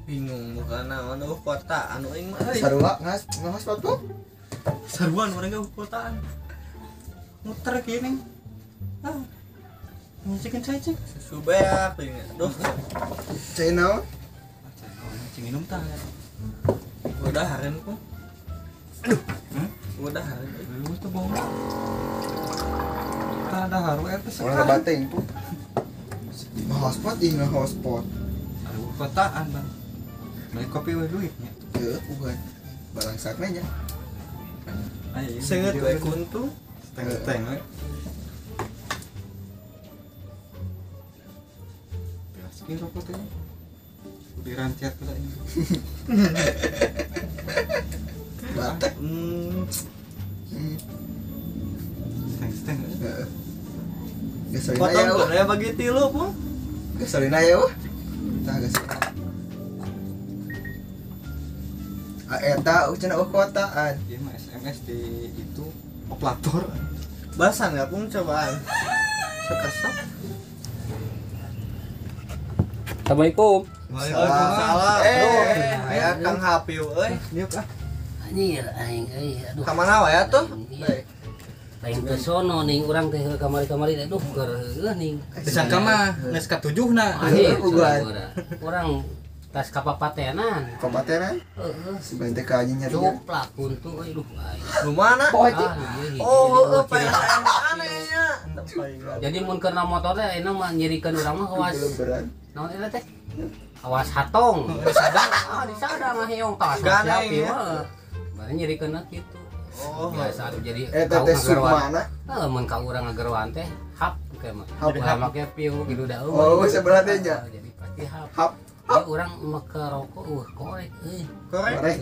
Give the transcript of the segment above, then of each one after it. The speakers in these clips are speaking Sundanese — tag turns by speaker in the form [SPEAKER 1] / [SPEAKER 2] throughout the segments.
[SPEAKER 1] Bingung bukan naon eueuh kota anu aing mah euy.
[SPEAKER 2] Sarua ngas ngahotspot tuh.
[SPEAKER 3] Saruan urang ge kotaan. Muter kieu ning. Ah. Ngecekin cai cik.
[SPEAKER 1] Susu beak teuing. Aduh.
[SPEAKER 2] Cai naon?
[SPEAKER 3] Cai naon cing minum tah.
[SPEAKER 1] Udah haren ku.
[SPEAKER 3] Aduh.
[SPEAKER 1] Udah haren.
[SPEAKER 3] Lu tuh bohong. Tah dahar we teh
[SPEAKER 2] Urang bateng tuh. Hotspot ih ngahotspot.
[SPEAKER 3] Aduh kotaan bang. Beli kopi we duitnya.
[SPEAKER 2] Heuh, bukan. Balangsakna nya.
[SPEAKER 1] Seungeut we kuntu.
[SPEAKER 3] Seteng-seteng we. Belas rokok teh. Dirancet pula ini.
[SPEAKER 2] Batek.
[SPEAKER 3] Seteng-seteng.
[SPEAKER 2] Heeh. Gasolina
[SPEAKER 1] Potong
[SPEAKER 2] ya.
[SPEAKER 1] kudu ya bagi tilu, Pung.
[SPEAKER 2] Gasolina ya, wah. Tah gasolina. Ah eta cenah eueuh kotaan.
[SPEAKER 3] Ieu mah SMS di itu operator.
[SPEAKER 1] Basan enggak Pung cobaan. Sok kesel.
[SPEAKER 4] Assalamualaikum.
[SPEAKER 1] Waalaikumsalam. Aya Kang Hapiu euy.
[SPEAKER 3] Diuk ah.
[SPEAKER 4] Anjir aing euy aduh.
[SPEAKER 1] Ka mana wae atuh?
[SPEAKER 4] Lain ke sono ning urang teh kamari-kamari teh duh keur heueuh ning.
[SPEAKER 3] Disangka mah geus katujuhna.
[SPEAKER 4] Anjir,
[SPEAKER 2] Bukan.
[SPEAKER 4] Urang tas kapapatenan.
[SPEAKER 2] Kapapatenan?
[SPEAKER 4] Heeh.
[SPEAKER 2] Si bente ka anjing nyari.
[SPEAKER 4] Coplak kuntu euy duh aing.
[SPEAKER 1] Nu mana?
[SPEAKER 2] Oh,
[SPEAKER 1] Oh, heueuh PSM aneh nya.
[SPEAKER 4] Jadi mun keur na motor teh ayeuna mah nyirikeun urang mah kawas. Naon eta teh? Awas hatong. Disadang, ah disadang ngaheong tas siap ieu mah. Bari nyirikeunna kitu.
[SPEAKER 1] Oh,
[SPEAKER 4] biasa jadi
[SPEAKER 2] eta teh sukmana.
[SPEAKER 4] Heeh, mun ka urang ngageroan teh hap kayak mah. Ulah make piu gitu da.
[SPEAKER 2] Oh, sebelah teh nya.
[SPEAKER 4] Jadi pasti hap.
[SPEAKER 2] Hap.
[SPEAKER 4] Ya urang make rokok korek euy.
[SPEAKER 1] Korek.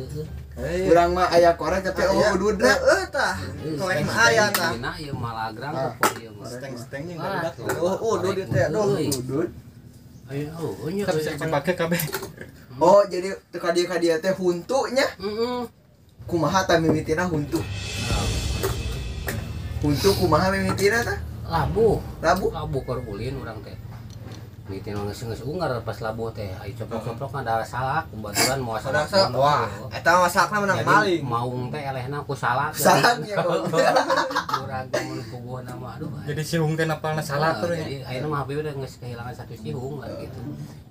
[SPEAKER 2] Urang mah aya korek tapi eueuh ududna.
[SPEAKER 1] Heeh tah. Korek mah aya tah.
[SPEAKER 4] Dina ieu malagrang rokok ieu mah.
[SPEAKER 3] Steng-steng jeung barudak.
[SPEAKER 1] Oh, udud ieu teh aduh.
[SPEAKER 2] Udud.
[SPEAKER 4] Ayo, oh nya
[SPEAKER 3] bisa dipake kabeh.
[SPEAKER 2] Oh, jadi teu ka dieu teh huntu nya.
[SPEAKER 4] Heeh.
[SPEAKER 2] Kumaha tah mimitina huntu? Huntu kumaha mimitina tah?
[SPEAKER 4] Labuh.
[SPEAKER 2] Labuh?
[SPEAKER 4] Labuh keur ulin urang teh. Mimitina geus ungar pas labuh teh. Ai coplok-coplok ada salak, baturan moal salak.
[SPEAKER 1] Wah, eta mah salakna menang maling.
[SPEAKER 4] Maung teh elehna ku salak.
[SPEAKER 2] Salaknya kok.
[SPEAKER 4] Urang mun kubuhna mah aduh.
[SPEAKER 3] Jadi sihung teh napalna salak terus.
[SPEAKER 4] Jadi ayeuna mah Habib udah geus kehilangan satu sihung lah gitu.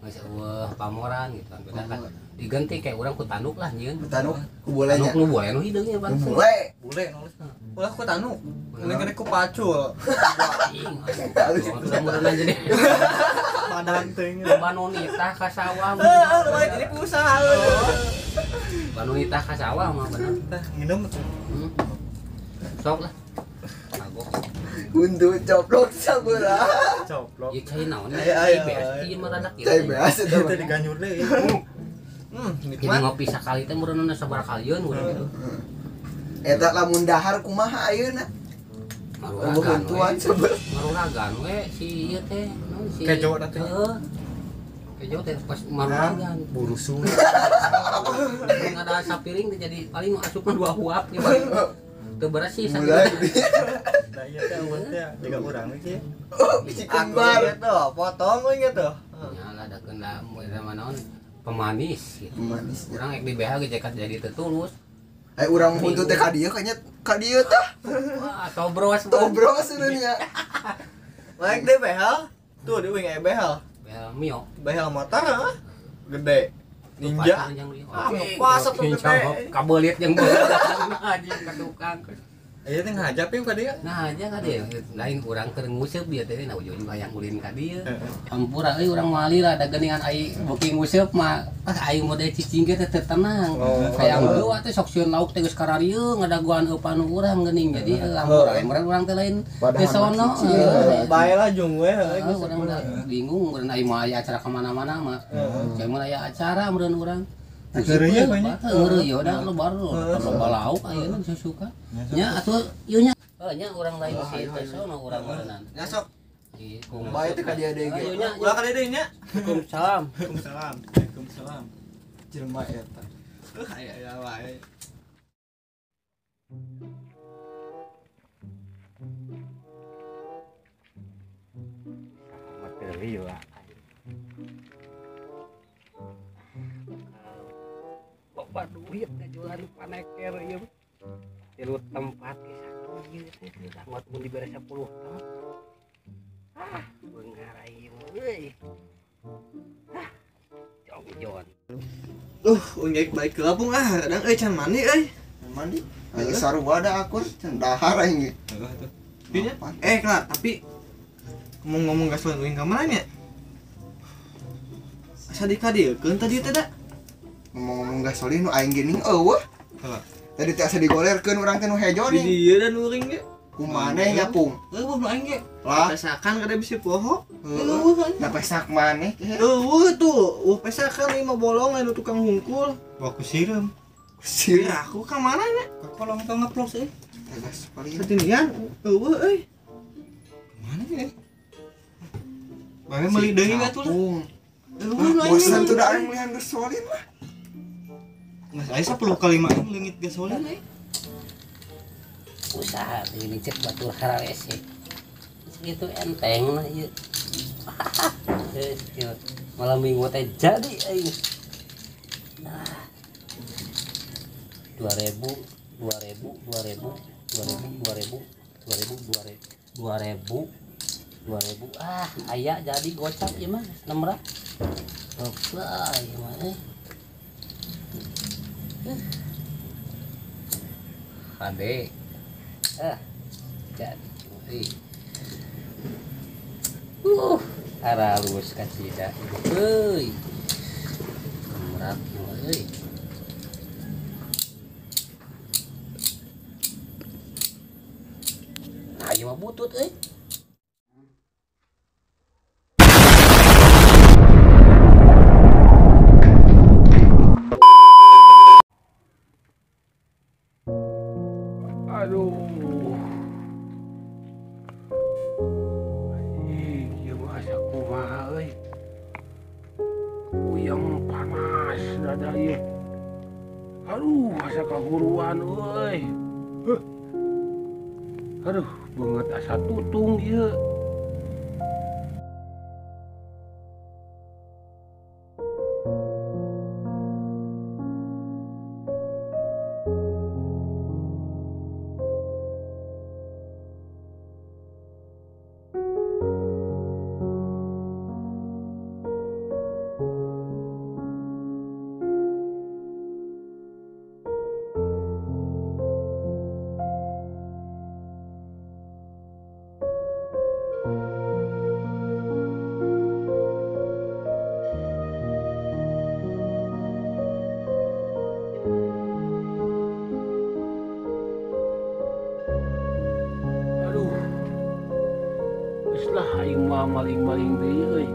[SPEAKER 4] Geus eueuh pamoran gitu kan. Diganti kayak urang ku tanduk lah nyieun.
[SPEAKER 2] Tanduk ku bolenya.
[SPEAKER 4] Tanduk nu bule nu hideung nya bangsa.
[SPEAKER 2] Bule.
[SPEAKER 3] Bule nulis.
[SPEAKER 1] Ulah ku tanduk. Ini kene ku pacul.
[SPEAKER 4] Mudah-mudahan jadi.
[SPEAKER 3] Padahal teuing.
[SPEAKER 4] Banunitah ka sawah.
[SPEAKER 1] Heeh, lumayan jadi usaha.
[SPEAKER 4] Banunitah ka sawah mah bener.
[SPEAKER 3] Tah nginum tuh.
[SPEAKER 4] Sok lah. Kagok.
[SPEAKER 2] Huntu coplok sabaraha.
[SPEAKER 3] Coplok.
[SPEAKER 4] Ieu cai naon? Cai beas ieu mah rada kieu.
[SPEAKER 2] Cai beas eta
[SPEAKER 3] teh diganyur deui.
[SPEAKER 4] Jadi ngopi sakali teh meureunna sabaraha kalieun urang gitu.
[SPEAKER 2] Eta lamun dahar kumaha ayeuna?
[SPEAKER 4] Maruragan we. Maruragan we si ieu teh naon si
[SPEAKER 3] Kejo teh.
[SPEAKER 4] Heeh. Kejo teh pas maruragan
[SPEAKER 3] burusu.
[SPEAKER 4] Mun ada sapiring teh jadi paling asupna dua huap ge paling. Teu beresih sakitu.
[SPEAKER 3] Nah ieu teh eueuh teh jiga urang we kieu.
[SPEAKER 2] Oh, bisi kembar
[SPEAKER 1] gitu, potong we gitu.
[SPEAKER 4] Nya lah da keuna mun naon pemanis gitu.
[SPEAKER 2] Pemanis.
[SPEAKER 4] Urang ek di BH ge jekat jadi teu tulus.
[SPEAKER 2] Eh urang huntu teh ka dieu kayaknya ka dieu tah.
[SPEAKER 4] Wah, tobros.
[SPEAKER 2] Tobros nya.
[SPEAKER 1] Naik deh behel. Tuh di wing behel.
[SPEAKER 4] Behel Mio.
[SPEAKER 1] Behel motor ah. Gede. Ninja. Ah, pas atuh gede.
[SPEAKER 4] Kabelit jeung beult anjing ka tukang.
[SPEAKER 3] Ieu teh ngajap ieu ka dieu.
[SPEAKER 4] Nah, aja ka dieu. Lain urang keur nguseup dieu teh nah ujung hayang ulin ka dieu. Ampura euy urang moal lila da geuningan ai beuki nguseup mah ah aing mode cicing ge teh teu tenang. Hayang deui teh sok sieun lauk teh geus kararieu ngadaguan eupan urang geuning. Jadi ampura meureun urang teh lain teh sono.
[SPEAKER 1] Bae lah jung we
[SPEAKER 4] heuh urang bingung urang ai moal aya acara ka mana-mana mah. Cai mun aya acara meureun urang.
[SPEAKER 3] Ngeureuyeuh banyak.
[SPEAKER 4] Ngeureuyeuh da lebar loba lauk ayeuna disusukan. Nya atuh ieu nya. Heuh nya urang lain si teh sono urang meureunnan.
[SPEAKER 1] Nya sok.
[SPEAKER 2] Bae teh ka dieu deui ge.
[SPEAKER 1] Ulah ka dieu deui nya.
[SPEAKER 4] Waalaikumsalam.
[SPEAKER 3] Waalaikumsalam. Waalaikumsalam. Jelema eta.
[SPEAKER 1] Heuh aya aya wae.
[SPEAKER 4] Materi lah. Duit ngajualan paneker ieu. Tilu tempat ge sakieu teh dangot mun dibere 10 ton. Ah, beunghar ieu euy. Ah, jongjon.
[SPEAKER 2] Unyek balik ke lapung ah, kadang euy can mandi euy.
[SPEAKER 5] Mandi. Aing sarua da akur can dahar aing ge.
[SPEAKER 3] Heeh tuh.
[SPEAKER 2] Kla, tapi ngomong-ngomong gasolin uing ka mana nya? Asa dikadiekeun tadi teh da?
[SPEAKER 5] Ngomong-ngomong gasolin nu aing geuning eueuh.
[SPEAKER 3] Heeh.
[SPEAKER 5] Tadi teh asa digolerkeun urang teh nu hejo
[SPEAKER 2] Di
[SPEAKER 5] nih.
[SPEAKER 2] dieu da nu uring ge.
[SPEAKER 5] Kumaneh nya pung?
[SPEAKER 2] Eueuh nu aing ge.
[SPEAKER 5] Lah,
[SPEAKER 2] Pesakan kada bisi poho.
[SPEAKER 5] heueuh. Da pesak maneh teh.
[SPEAKER 2] Eueuh tuh, eueuh pesakan ieu mah bolong anu tukang hungkul.
[SPEAKER 3] Wah, ku sireum.
[SPEAKER 5] Sir.
[SPEAKER 2] Kira aku ka mana nya?
[SPEAKER 3] Ka kolong tong ngeplos euy.
[SPEAKER 5] Gasolin.
[SPEAKER 2] Satinian eueuh euy.
[SPEAKER 3] Kemana ya? Bae meuli deui atuh lah.
[SPEAKER 5] Pung.
[SPEAKER 2] Eueuh nu aing.
[SPEAKER 5] Bosan tuh da aing melihan gasolin lah.
[SPEAKER 3] Mas aya 10 kali 5 leungit gasolin euy.
[SPEAKER 4] Usaha ini cek batur hararese. Segitu enteng lah ieu. Geus malam minggu teh jadi aing. Nah. 2000 2000 2000 2000 2000 2000 2000 2000 ah aya jadi gocap ieu mah 600. Loba ieu mah euy. Ade. Ah, jadi euy. Aralus kacida euy. Merak euy. Nah, ieu mah butut euy. Aduh. Ih, ieu mah asa kumaha euy. Puyeng panas dada ieu. Aduh, asa kahuruan euy. Huh. Aduh, beungeut asa tutung ieu. Aduh. Geus lah aing mah maling-maling deui euy.